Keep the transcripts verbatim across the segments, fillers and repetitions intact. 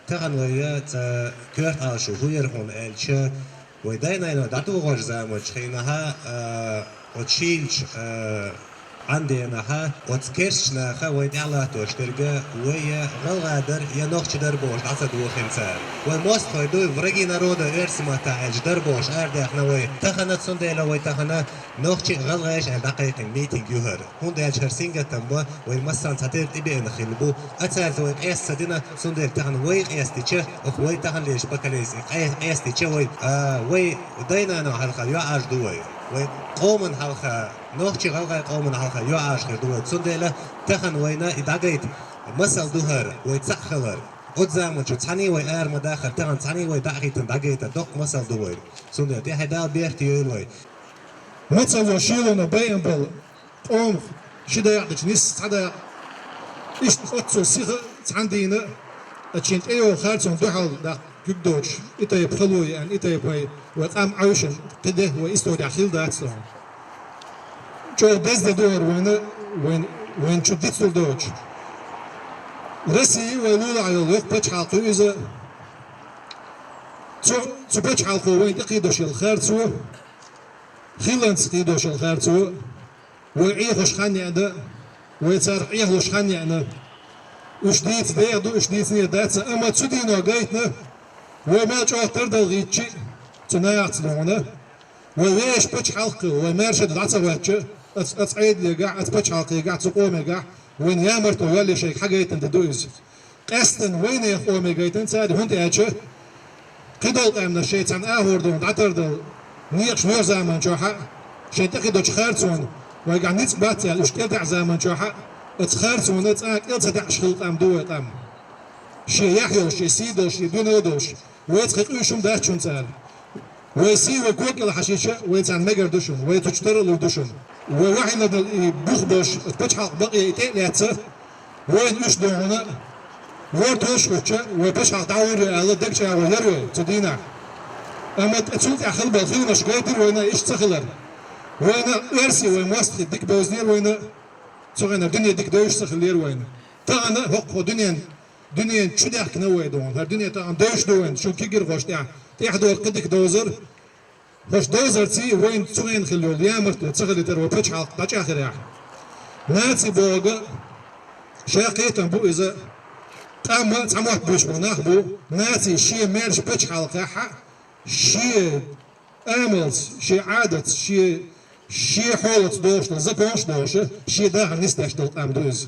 Тахан вай цӀа коьрта Ӏалашо хӀун яра хьуна аьлча, вай дай-наной дӀатохача заманчу хенахь а, оцу шийлачу а, Ӏанденахь а, оцу керстачу наха вай тӀаьхьа латтош дерг, вай я гӀалгӀа дара, я нохчи дара бохуш дӀа ца дохийна цара. Вай мостагӀий ду, враги народа, оьрсийн маттахь аьлча, дара бохуш арадаьхна вай. Тахана, цундела вай тахана нохчий а, гӀалгӀай а аьлла дӀакхайкхина митинг ю хӀара. ХӀунда аьлча хӀара сингаттам бан вай массарна цхьатерра тӀебеана хилла бу. Ацара вай къеста ца дина, цундела тахана вай къестича, оха вай таханлерчу поколенис къе-, къестича вай, а, вай дай-наной хьалха йоӀаш ду вай. Вай къоман хьалха, нохчий-гӀалгӀай къоман хьалха йоӀаш хир ду вай. Цундела тахана вайна и дӀагайта масал ду хӀара, вай цхьаъ хилар. Оцу заманчу цхьаьний вай ара ма даххара, тахана цхьаьний вай дӀа а хӀиттина дӀагайта доккха масал ду вай. Цундела тӀаьхье Дала беркате йойла вай. Мацалло шелоно байъина болу къомах ши дакъа дича нисса цхьа дакъа. Иштта оццул сиха цхьаьна дийна, а шен тӀейогӀу харцонна дуьхьал даккха куьг доцуш, и тайпа хало еана, и тайпа вай къам Ӏовшина кхин де вай исторехь хилла дац тхуна. ЧӀогӀа деза де ду хӀара вайна, вайн, вайн чу дицлур доцуш. Россия вай лулахь йолу йоккха пачхьалкх ю иза. Цу, цу пачхьалкхо вайна тӀекхийдош йолу харцо, хилланца кхийдош йолу харцо, вай Ӏехош хан яьна, вай царах Ӏехалуш хан яьна. Уьш дийца дехьа ду, уьш дийцане дац, амма цу дийно гайтина, вай мел чӀогӀа тардалгӀийтчи, цу нахаца догӀана. Вай вешан пачхьалкх, вай маьрша дӀа ца хӀоьттича, аца, аца Ӏедалегахь, аца пачхьалкхегахь, цу къомегахь, вайна ямартло йолле шайга хьагайтина де ду иза. Къаьсттина вайнехан къоме гайтина цара, хӀунда аьлча кхидолу къаьмнаш шайн цхьана агӀор доху дӀатардала некъаш нохчийн заманчохь а, шайн тӀекхидочу харцонна вайгахь ницкъ бац аьлла, уьш кӀелтаьӀа заманчохь а, оцу харцонна цкъа кӀел ца таьӀаш хилла къам ду вай къам. Шен яхь йолуш, шен сий долуш, шен дуьне долуш, вайца кхин къуьйсуш хӀума дац шуна цара. Вай сий вай кога кӀел хьашийча, вай царна мегар ду шуна, вай цу чу тара а лур ду шуна. Вай вахьиллина и бух болуш, пачхьалкх бакъе и тӀе а лаьцна, вайна уьш дохьуна, вортош а хӀуьттича, вай пачхьалкх дӀагӀур ю аьлла, дагчӀагӀо яра вай цу дийнахь. Амма тӀе цул тӀаьхьа хила болу хиламаш гайтира вайна иштта ца хилар. Вайна оьрсий вай мостагӀий дика бевзинера вайна, цу хенахь дуьне дика девзаш ца хиллера вайна. Тахана хӀокху дуьнен Дуьнен чу даьхкина вай дохьуна. ХӀара дуьне тахана девзаш ду вайн, шун кегийрхошна тӀехь, тӀехь дора кхидика довзар. ХӀорш довзарций вайн цу хенахь хилла йолу ямартло ца хилийтар вай пачхьалкх дӀачӀагӀхирехь. Наций бохург ша кхетам бу иза. Къам а цхьа мотт буьйцуш болу нах бу. Наций шен маьрша пачхьалкхехь а, шен амалца, шен Ӏадатца, шен, шен хьолаца дохуш долу, законаш а дохуш, шен дахар нисдеш долу къам ду иза.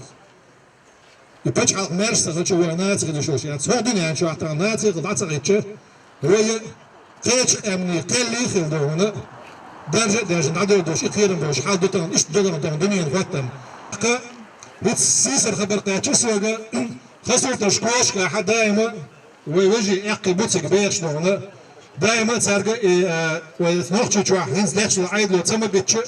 И пачхьалкх маьрша ца хилча вай наций хила йиш йолуш яц. ХӀокху дуьнен чохь тахана наций хила дӀа ца хилча, вай кхечу къаьмнийн кхел а хила дохьуна, даржа а даьржина дӀадевр долуш и кхерам болуш хьал ду тахана, иштта ду тахана дуьненан хӀоттам. ТӀаккха хӀинца сийсара хабар кхаьчча соьга, Хасавюртан школашкахь а даима вай вежарий аьккхий бу цига бехаш дохьуна, даима цаьрга и, а, вай Нохчийчохь хӀинца лаьтташ долу Ӏедало ца магийтича,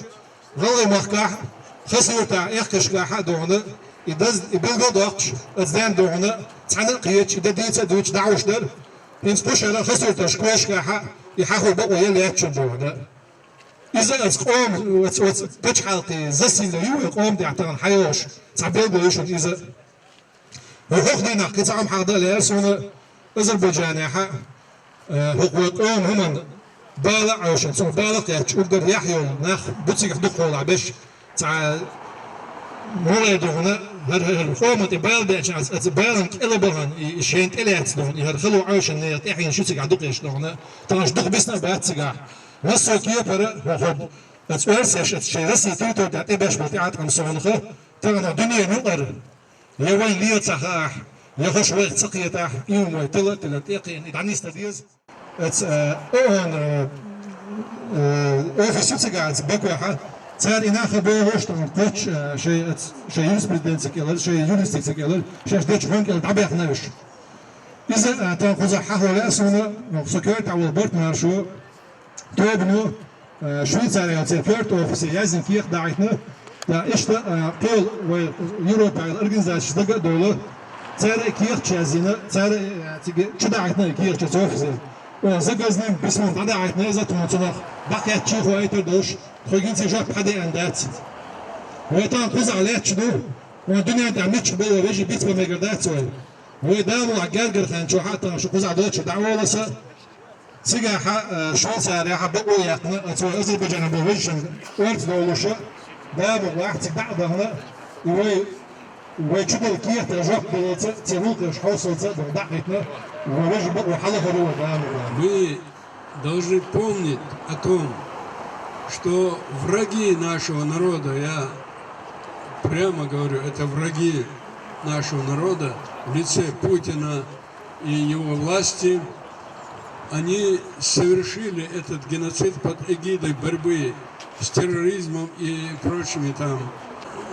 ГӀалгӀай махкахь а, Хасавюртахь а, аьккхийшкахь а дохьуна, и даз, и билгал а доккхуш, оцу ден дохьуна, цхьаьна а кхеташ, и де дийца а дуьйцуш дӀахьуш дара, хӀинца кху шарахь Хасавюртан школашкахь а и хьахо бакъо ян лаьттачун дохьуна. Иза оцу къоман, оцу, оцу пачхьалкхан засилла ю, и къоман тӀехь тахана хьайогӀуш цхьа билгало ю шуна иза. Вай хӀокху дийнахь кхин цхьа хӀума хьахдан лаьара суна Азербайджанехь а, э, хӀокху вай къоман хӀуманна бала а Ӏовшина, цунах бала а кхаьчча, уггар яхь йолу нах бу цигахь дукхахьолахь беш, цхьа мугӀе дохьуна, хӀара, хӀара, хӀара къоман тӀе бала беача, аса, аса балан кӀела бахана, и, и шен тӀе лаьцна дохьуна, и хӀара хало Ӏовшина нехан тӀаьхьенаш ю цигахь дукха еш дохьуна, тахана дукха бисна а бац цигахь. Массо а кепара, хӀо-, хӀо-, аса оьрсаша, аса шайн Россия территори тӀе тӀебеш болу тӀеӀаткъам сонах, тахана дуьненан юкъара, я вайн лела ца хаахь, я хӀорш вайх ца кхетахь, и хӀума вай тала а тилла тӀекхиъна, и дӀанисдан деза. Оцу, э, ООН, э, э, офис ю цигахь, оцу Бакухь, цара и нах а бохуш, тахана кхоччуш, э, шайн, оцу, шайн юриспруденци кӀелара, шайн юрисдикци кӀелара, шаьш дечу хьун кӀел дӀабаьхна уьш. Иза, э, тахана кхузахь хьахо лаьа суна, со коьртехь волу Барт Маршо, тобано, э, Швейцарехь церан коьрта офисе яздина кехат дахьийтина, да, иштта, э, кхел вай Европехь организацеш дага а довла, цара и кехаташ яздина, цара, э, цига чу дахьийтина и кехаташ офисе. О, загазным письмом дӀадахьийтина иза тхуна цунах, дӀакхаьчча хӀоттор долуш, тхоьгинца жоп хьадеана дац. Вай тахана кхузахь лаьтташ ду, вайн дуьнен тӀехь миччахь болу вежарий бицбан мегар дац вай. Вай Дамулахь гергара хан чу хьатта шу кхузахь доцуш дӀаволласа, цигахь, э, Швейцарехь бакъо яьккхина, оцу Азербайджанехь болу вежаршна орца довлуша, Дамулахь цига дӀа а дахана, и вай, вай чу делла кехатех жоп далалца, церан гӀуллакхех хьовсалца дӀа а хӀиттина, вай вежарий бакъо хьалахара вай Дамулахь. Мы должны помнить о том, что враги нашего народа, я прямо говорю, это враги нашего народа в лице Путина и его власти, они совершили этот геноцид под эгидой борьбы с терроризмом и прочими там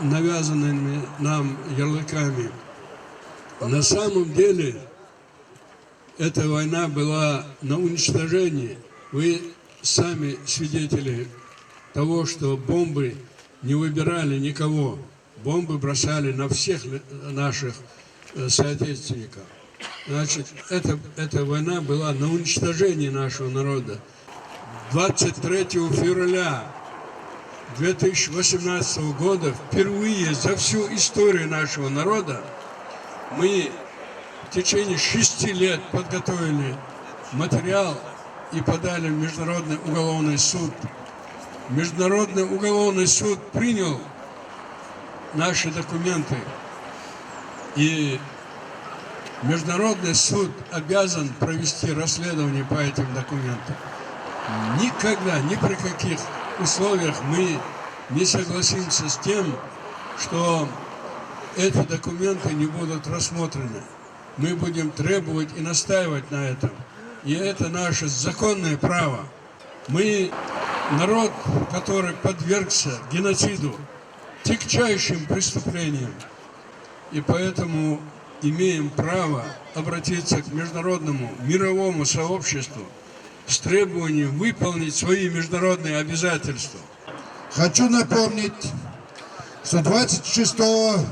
навязанными нам ярлыками. На самом деле, эта война была на уничтожение. Вы сами свидетели того, что бомбы не выбирали никого. Бомбы бросали на всех наших, э, соотечественников. Значит, эта, эта война была на уничтожение нашего народа. Двадцать третьего февраля две тысячи восемнадцатого года впервые за всю историю нашего народа мы в течение шести лет подготовили материал и подали в Международный уголовный суд. Международный уголовный суд принял наши документы, и Международный суд обязан провести расследование по этим документам. Никогда, ни при каких условиях мы не согласимся с тем, что эти документы не будут рассмотрены. Мы будем требовать и настаивать на этом. И это наше законное право. Мы народ, который подвергся геноциду, тягчайшим преступлениям, и поэтому имеем право обратиться к международному мировому сообществу с требованием выполнить свои международные обязательства. Хочу напомнить, что двадцать шестого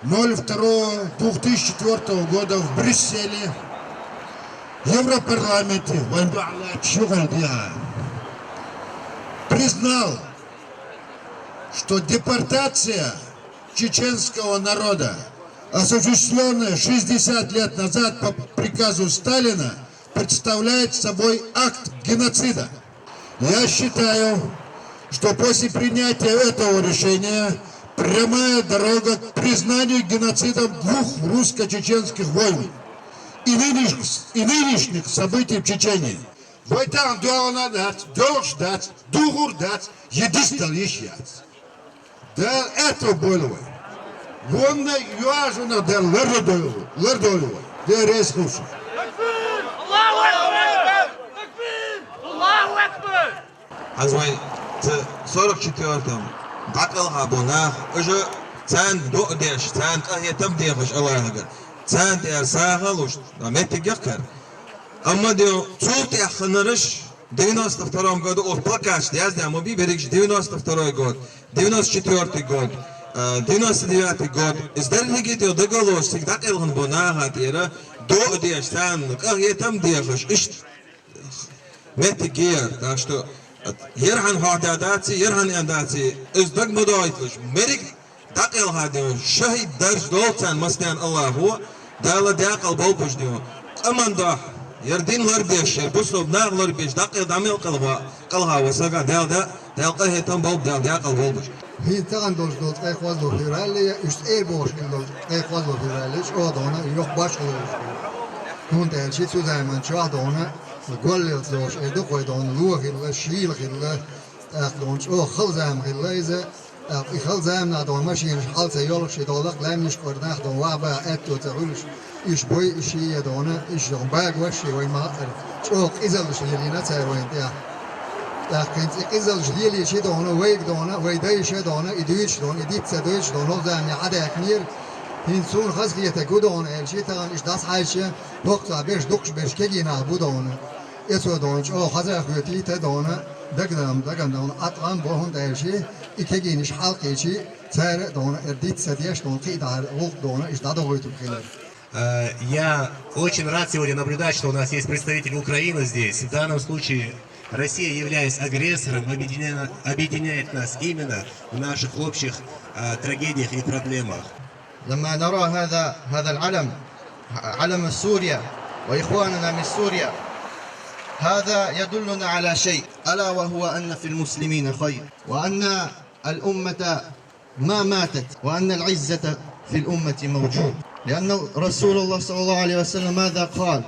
ноль второго две тысячи четвёртого года в Брюсселе Европарламент признал, что депортация чеченского народа, осуществленная шестьдесят лет назад по приказу Сталина, представляет собой акт геноцида. Я считаю, что после принятия этого решения прямая дорога к признанию геноцидом двух русско-чеченских войн и нынеш-, и нынешних событий в Чечении. Вай тахана доьгӀна дац, доьлхуш дац, духур дац, я дицдала йиш яц. Дала аьттув бойла вай. Вонна йоажуна Дала лардойла, лардойла вай. Дела реза хуьлда шух. Аллаху акбар! Аллаху акбар! Хьажа, вай ца сорок четвёртом дӀакъелха бу нах, уьш царна доӀа деш, царна къахетам дехаш Аллахьага, царна тӀера сагӀа луш, а меттиг яхкар. Амма де цул тӀаьхьа хиннараш девяносто втором году оцу плакаташ яздаьхьа ма бий берригаш девяносто второй год, девяносто четвёртый год, э, девяносто девятый год. Иза дерриге а тӀе дагалош цига дӀакъелхина бу наха тӀера доӀа деш, царна къахетам дехаш, иштта меттиг яр. Так что, ярхьан хьоьхьда даций, ярхьан эн даций, иза дага ма дойталаш. Мерриг дӀакъелха де, шахӀид дарж долу царна массарна Аллахо, Дала декъал болбуш де. Къаман дуьхьа, яра дин лардеш, яра бусалба нах ларбеш, дӀакъел дӀа мел къелха, къелха ву сага, Дала да, Дала къахетам болбу, Дала декъал болбуш. ХӀинца тахана долуш долу ткъе кхозлагӀа февраль, уьш цӀера бохуш хилла долу ткъе кхозлагӀа февраль, чӀогӀа дона, юха башхалла долуш долу. ХӀунда аьлча цу заман чохь дона, голлалц долуш, эр ду кхой дона, ло хилла, шийла хилла, тӀаккха дона чӀогӀа хала зама хилла иза, тӀаккха и хала заманахь дона машинаш хьал ца йолуш, и долу лакха лаьмнаш кхор нах дона ваха баха аьтто ца хуьлуш, уьш бой, уьш ший я дона, уьш дона багош ший вай ма хаьара. ЧӀогӀа къизаллаш лелийна цара вайна тӀехь. ТӀаккха хӀинца и къизаллаш лелийча дона, вайга дона, вай дайша дона, и дуьйцуш дона, и диц ца дуьйцуш дона, хӀокху заманахь хьадаьккхинера. ХӀинца суна хазахетарг хӀун дона аьлча, тахана иштта дӀасахьаьжча, хӀокху цхьа берш дукхаш берш кегий нах бу дона. Эцо дона чӀогӀа хаза а хоьтий, те дона, дагадам, дагадам дона, Ӏаткъам бо, хӀунда аьлча, и кегийнаш хьалакхийчий, цара а дона, эр диц ца деш дона, кхин а дӀа гӀуллакх дона, иштта дӀадохуьйтург хилар. Э, я очень рад сегодня наблюдать, что у нас есть представитель Украины здесь. В данном случае Россия, являясь агрессором, объединяет, объединяет нас именно в наших общих, э, трагедиях и проблемах. لما نرى هذا، هذا العلم علم سوريا وإخواننا من سوريا، هذا يدلنا على شيء، ألا وهو أن في المسلمين خير، وأن الأمة ما ماتت، وأن العزة في الأمة موجود. لأن رسول الله صلى الله عليه وسلم ماذا قال؟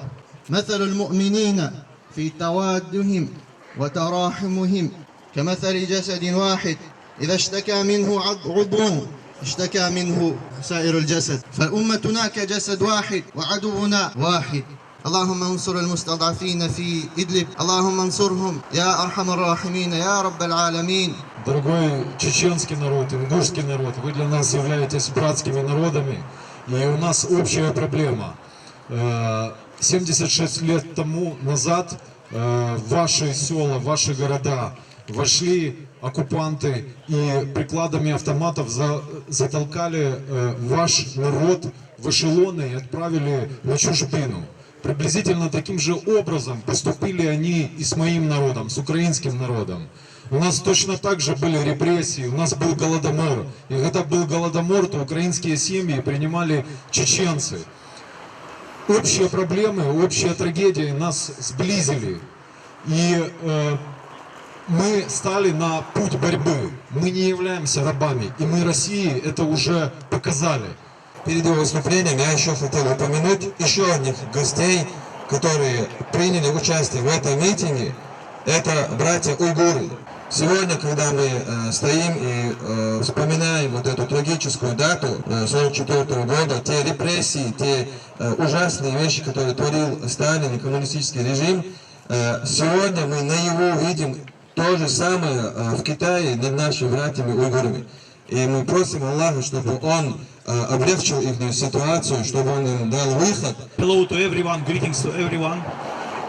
مثل المؤمنين في توادهم وتراحمهم كمثل جسد واحد، إذا اشتكى منه عض- عضو اشتكى منه سائر الجسد، فأمتنا كجسد واحد وعدونا واحد. اللهم انصر المستضعفين في إدلب، اللهم انصرهم يا أرحم الراحمين يا رب العالمين. Дорогой чеченский народ, ингушский народ, вы для нас являетесь братскими народами, и у нас общая проблема. Э, семьдесят шесть лет тому назад э, в ваши села, в ваши города вошли оккупанты и прикладами автоматов за- затолкали э, ваш народ в эшелоны и отправили на чужбину. Приблизительно таким же образом поступили они и с моим народом, с украинским народом. У нас точно так же были репрессии, у нас был голодомор. И когда был голодомор, то украинские семьи принимали чеченцы. Общие проблемы, общая трагедия нас сблизили. И э, мы стали на путь борьбы. Мы не являемся рабами. И мы России это уже показали. Перед его выступлением я еще хотел упомянуть еще одних гостей, которые приняли участие в этом митинге. Это братья уйгуры. Сегодня, когда мы э, стоим и э, вспоминаем вот эту трагическую дату э, сорок четвёртого года, те репрессии, те э, ужасные вещи, которые творил Сталин и коммунистический режим, э, сегодня мы наяву видим то же самое э, в Китае над нашими братьями уйгурами. И мы просим Аллаха, чтобы Он э, облегчил их ситуацию, чтобы Он им дал выход. Hello to everyone, greetings to everyone.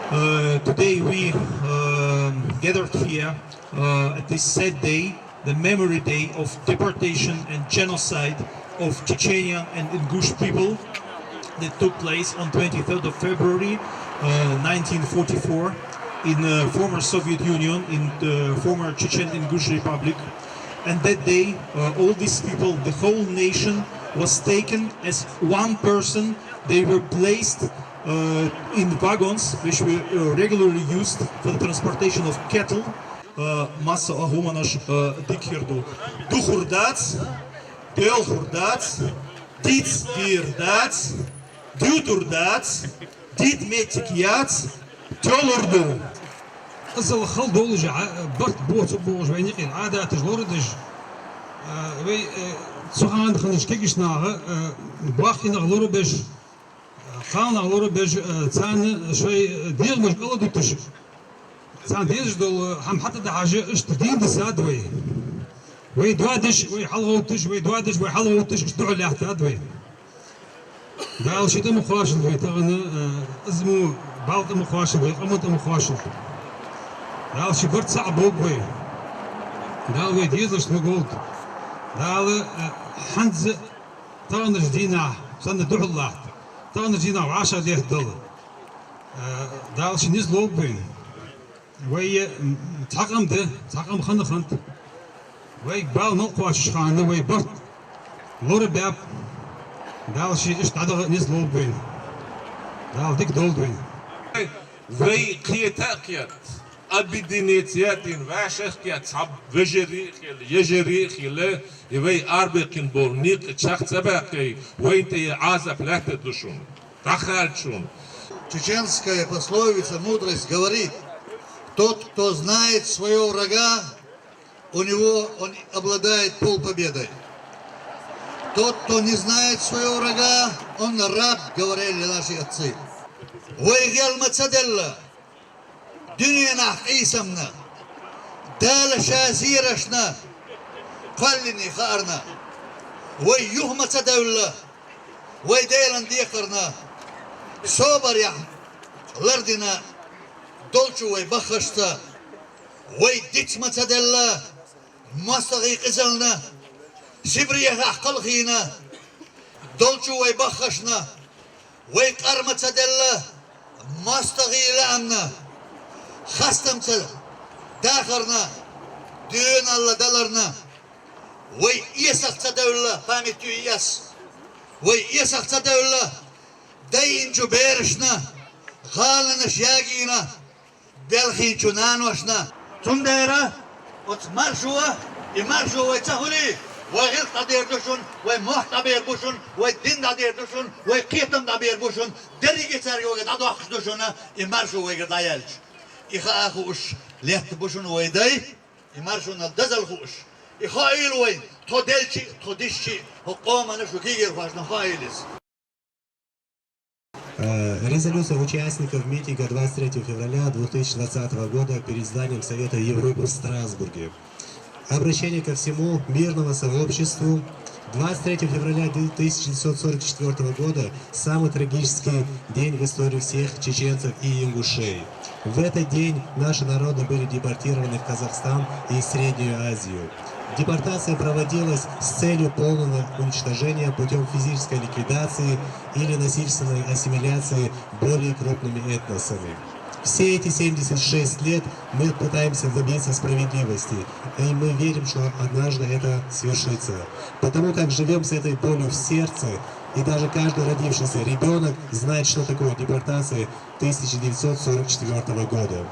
Uh, today we uh, gathered here uh, at this sad day, the memory day of deportation and genocide of Chechnya and Ingush people that took place on twenty-third of February uh, nineteen forty-four in uh, former Soviet Union, in the former Chechen Ingush Republic. And that day, uh, all these people, the whole nation was taken as one person. They were placed uh, in wagons, which were uh, regularly used for the transportation of cattle. Э, масса агьуманаш э, дика хир ду. Духур дац, делхур дац, диц дийр дац, дютур дац, дид меттиг яц, телур ду. Иззал хала долаш а, барт боцургболаш вайна юкъера Ӏадаташ лорадеш, э, вай э, цу хана хиннача кагийча наха э, боккхий нах лорабеш, кхалнах лорабеш, э, царна шоай э, дегӀамаш кӀалдуташ, царна дезаш дола хӀама хьатӀадахьаш, иштта дийна дисад вай. Вай доадеш, вай хьалгӀовтташ, вай доадеш, вай хьалгӀовтташ, иштта духьал лаьттад вай. Дала ший тӀа ма кхоачалда вай тахан, э, из мо бала тӀа ма кхоачалда вай, къаман тӀа ма кхоачалда. Дала ший барт цхьа болба вай. Дала вай дезалашта магалда. Дала э, хӀанз а таханарча дийнахьа санна духьал латт. Таханарча дийнахьа вӀашагӀдехка Дала. Э, Дала ший низ лолба вайна. Вай э, м, цхьа къам да, цхьа къам хинна хиннад. Вайга бала мел кхоачача хана вай барт лорабаьб. Дала ший иштта дӀадаха низ лолба вайна. Дала дика долда вайна. Вай кхета а кхетт, объединиться а дина, вӀашагӀкхетт, цхьа вежарий а хила, ежарий а хила, и вай арабаьккхина бола никъ чакх ца баьккхе, вайна тӀа е Ӏазап лаьттаргда шуна, дӀакхалда шуна. Чеченская пословица, мудрость говорит: тот, кто знает своего врага, у него он обладает полпобедой. Тот, кто не знает своего врага, он раб, говорили наши отцы. Вай гӀел ма ца делла, дуьненахь къийсамна, Дала Ша зерашна кхоьллина хаарна, вай юха ма ца девлла, вай Делан декхарна, собарехь лардина долчу вай баххашца, вай диц ма ца делла, мостагӀий къизална, Сибрехахь кхалхийна долчу вай баххашна, вай къар ма ца делла, мостагӀий лаамна, хастам ца дахарна, доьналла даларна, вай эсах ца девлла, память ю и ас, вай эсах ца девлла, Дайинчу берашна, гӀаланаш ягийна, делхинчу наношна. Цундела оцу маршо, и маршо вай ца хуьлий, вай гӀиллакх дӀадер ду шуна, вай мохк дӀабер бу шуна, вай дин дӀадер ду шуна, вай кхетам дӀабер бу шуна, дерриге цаьрга вайга дӀадоккхуш ду шуна, и маршо вайга дӀаяьлча. И хаа хууш летта бу шуна вай дай, и маршонал дазал хууш. И хаийла вайна, тхо делчи, тхо дисчи, хӀокху къомана шу кегийрхошна хаийла иза. Э, резолюция участников митинга двадцать третьего февраля две тысячи двадцатого года перед зданием Совета Европы в Страсбурге. Обращение ко всему мирному сообществу. Двадцать третьего февраля тысяча девятьсот сорок четвёртого года — самый трагический день в истории всех чеченцев и ингушей. В этот день наши народы были депортированы в Казахстан и Среднюю Азию. Депортация проводилась с целью полного уничтожения путём физической ликвидации или насильственной ассимиляции более крупными этносами. Все эти семьдесят шесть лет мы пытаемся добиться справедливости, и мы верим, что однажды это свершится. Потому как живём с этой болью в сердце, и даже каждый родившийся ребёнок знает, что такое депортация тысяча девятьсот сорок четвёртого года.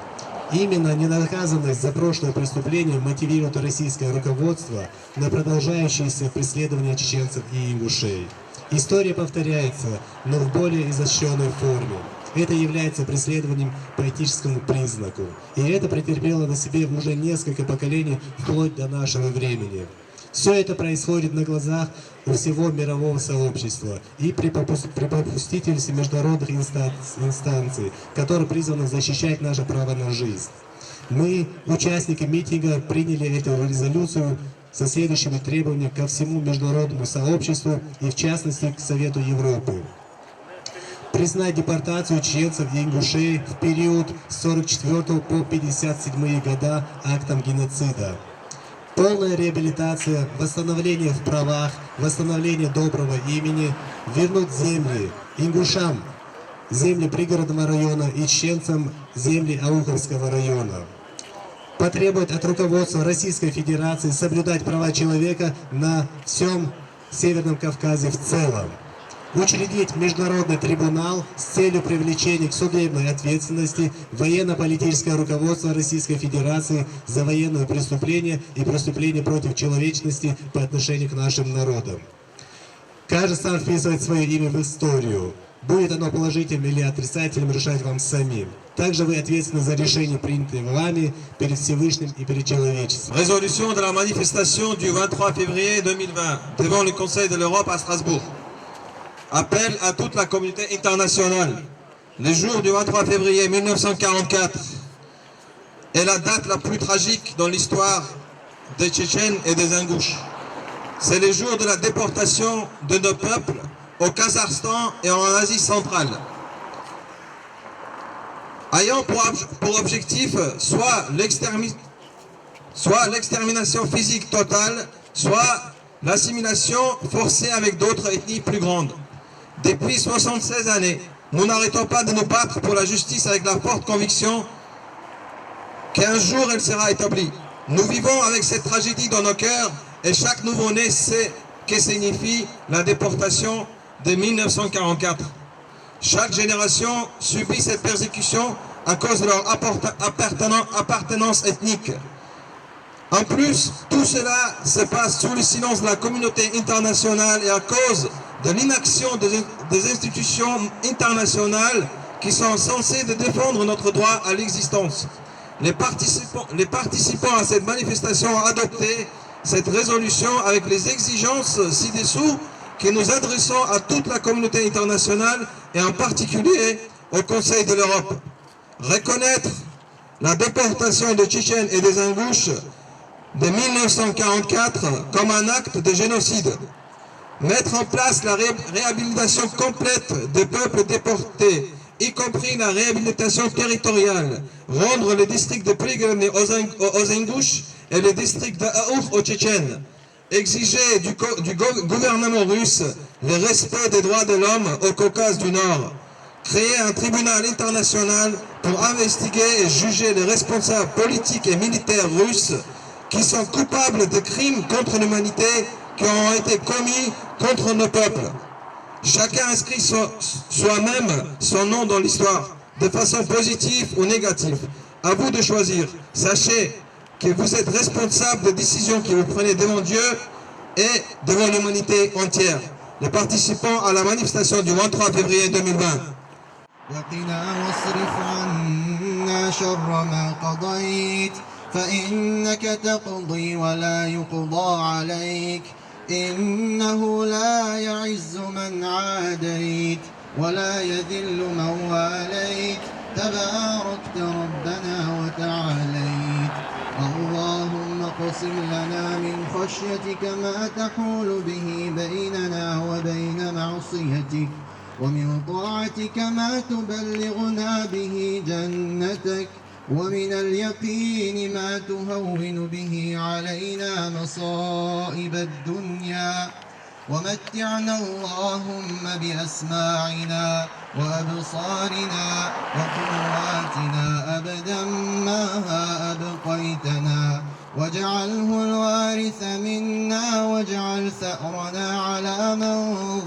Именно ненаказанность за прошлое преступление мотивирует российское руководство на продолжающиеся преследования чеченцев и ингушей. История повторяется, но в более изощрённой форме. Это является преследованием по этническому признаку. И это претерпело на себе уже несколько поколений вплоть до нашего времени. Всё это происходит на глазах у всего мирового сообщества и при попус-, при попустительстве международных инстанц-, инстанций, которые призваны защищать наше право на жизнь. Мы, участники митинга, приняли эту резолюцию со следующими требованиями ко всему международному сообществу и, в частности, к Совету Европы. Признать депортацию чеченцев и ингушей в период с сорок четвёртого по пятьдесят седьмые года актом геноцида. Полная реабилитация, восстановление в правах, восстановление доброго имени, вернуть земли ингушам, земли Пригородного района, и чеченцам земли Ауховского района. Потребовать от руководства Российской Федерации соблюдать права человека на всём Северном Кавказе в целом. Учредить международный трибунал с целью привлечения к судебной ответственности военно-политического руководства Российской Федерации за военные преступления и преступления против человечности по отношению к нашим народам. Каждый сам вписывает своё имя в историю. Будет оно положительным или отрицательным, решать вам самим. Также вы ответственны за решения, принятые вами, перед Всевышним и перед человечеством. Résolution de la manifestation du vingt-trois février deux mille vingt devant le Conseil de l'Europe à Strasbourg. Appel à toute la communauté internationale. Le jour du vingt-trois février mille neuf cent quarante-quatre est la date la plus tragique dans l'histoire des Tchétchènes et des Ingouches. C'est le jour de la déportation de nos peuples au Kazakhstan et en Asie centrale. Ayant pour ob-, pour objectif soit l'extermi-, soit l'extermination physique totale, soit l'assimilation forcée avec d'autres ethnies plus grandes. Depuis soixante-seize années, nous n'arrêtons pas de nous battre pour la justice avec la forte conviction qu'un jour elle sera établie. Nous vivons avec cette tragédie dans nos cœurs et chaque nouveau-né sait que signifie la déportation de mille neuf cent quarante-quatre. Chaque génération subit cette persécution à cause de leur apporta-, appartena-, appartenance ethnique. En plus, tout cela se passe sous le silence de la communauté internationale et à cause de l'inaction des, des institutions internationales qui sont censées de défendre notre droit à l'existence. Les participants, les participants à cette manifestation ont adopté cette résolution avec les exigences ci-dessous que nous adressons à toute la communauté internationale et en particulier au Conseil de l'Europe. Reconnaître la déportation des Tchétchènes et des Ingouches de mille neuf cent quarante-quatre comme un acte de génocide. Mettre en place la ré-, réhabilitation complète des peuples déportés, y compris la réhabilitation territoriale. Rendre le district de Prigorne aux Ing-, aux, aux Ingouches et le district d'Aour aux Tchétchènes. Exiger du co-, du go-, gouvernement russe le respect des droits de l'homme au Caucase du Nord. Créer un tribunal international pour investiguer et juger les responsables politiques et militaires russes qui sont coupables de crimes contre l'humanité qui ont été commis contre nos peuples. Chacun inscrit soi-, soi-même son nom dans l'histoire, de façon positive ou négative. À vous de choisir. Sachez que vous êtes responsable des décisions que vous prenez devant Dieu et devant l'humanité entière. Les participants à la manifestation du vingt-trois février deux mille vingt. وقنا واصرف عنا شر ما قضيت، فإنك تقضي ولا يقضى عليك، إنه لا يعز من عاديت ولا يذل من واليت، تباركت ربنا وتعاليت. اللهم اقسم لنا من خشيتك ما تحول به بيننا وبين معصيتك، ومن طاعتك ما تبلغنا به جنتك، ومن اليقين ما تهون به علينا مصائب الدنيا، ومتعنا اللهم بأسماعنا وأبصارنا وقواتنا أبدا ما أبقيتنا، واجعله الوارث منا، واجعل ثأرنا على من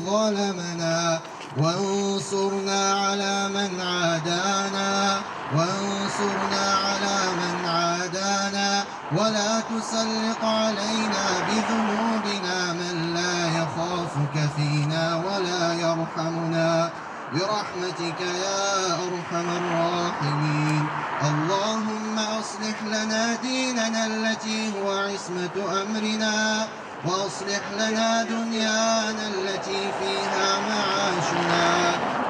ظلمنا، وانصرنا على من عادانا، وانصرنا على من عادانا، ولا تسلط علينا بذنوبنا من لا يخافك فينا ولا يرحمنا، برحمتك يا أرحم الراحمين. اللهم أصلح لنا ديننا التي هو عصمة أمرنا، وأصلح لنا دنيانا التي فيها معاشنا،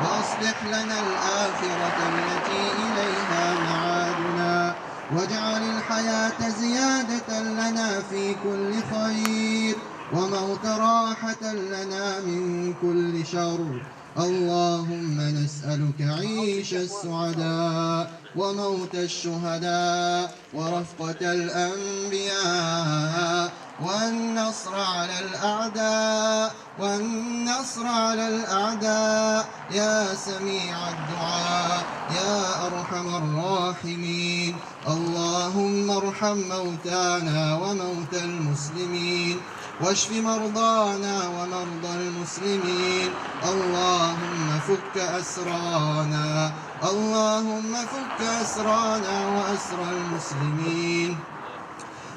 وأصلح لنا الآخرة التي إليها معادنا، واجعل الحياة زيادة لنا في كل خير، والموت راحة لنا من كل شر. اللهم نسألك عيش السعداء وموت الشهداء ورفقة الأنبياء والنصر على الأعداء، والنصر على الأعداء، يا سميع الدعاء، يا أرحم الراحمين. اللهم ارحم موتانا وموتى المسلمين، واشف مرضانا ومرضى المسلمين. اللهم فك أسرانا، اللهم فك أسرانا وأسرى المسلمين.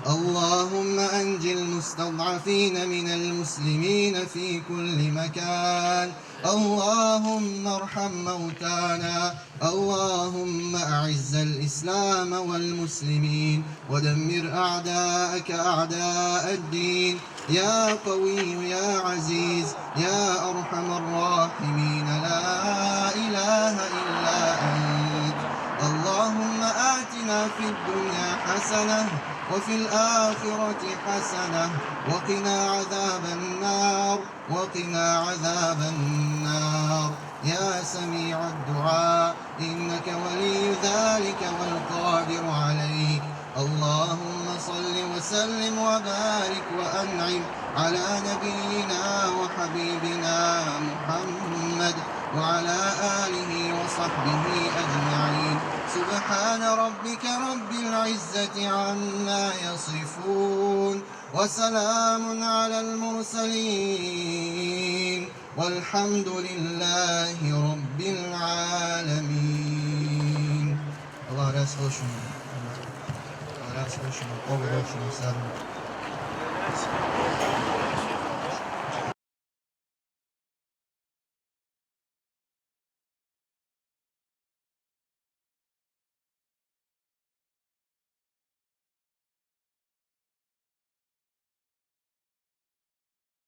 اللهم أنج المستضعفين من المسلمين في كل مكان. اللهم ارحم موتانا. اللهم أعز الإسلام والمسلمين، ودمر أعداءك أعداء الدين، يا قوي يا عزيز يا أرحم الراحمين، لا إله إلا أنت. اللهم آتنا في الدنيا حسنة وفي الآخرة حسنة وقنا عذاب النار، وقنا عذاب النار، يا سميع الدعاء، إنك ولي ذلك والقادر عليه. اللهم صل وسلم وبارك وأنعم على نبينا وحبيبنا محمد وعلى آله وصحبه أجمعين. سبحان ربك رب العزة عما يصفون، وسلام على المرسلين، والحمد لله رب العالمين. Аллагь рази болсун. Аллагь рази болсун. Къабул болсун.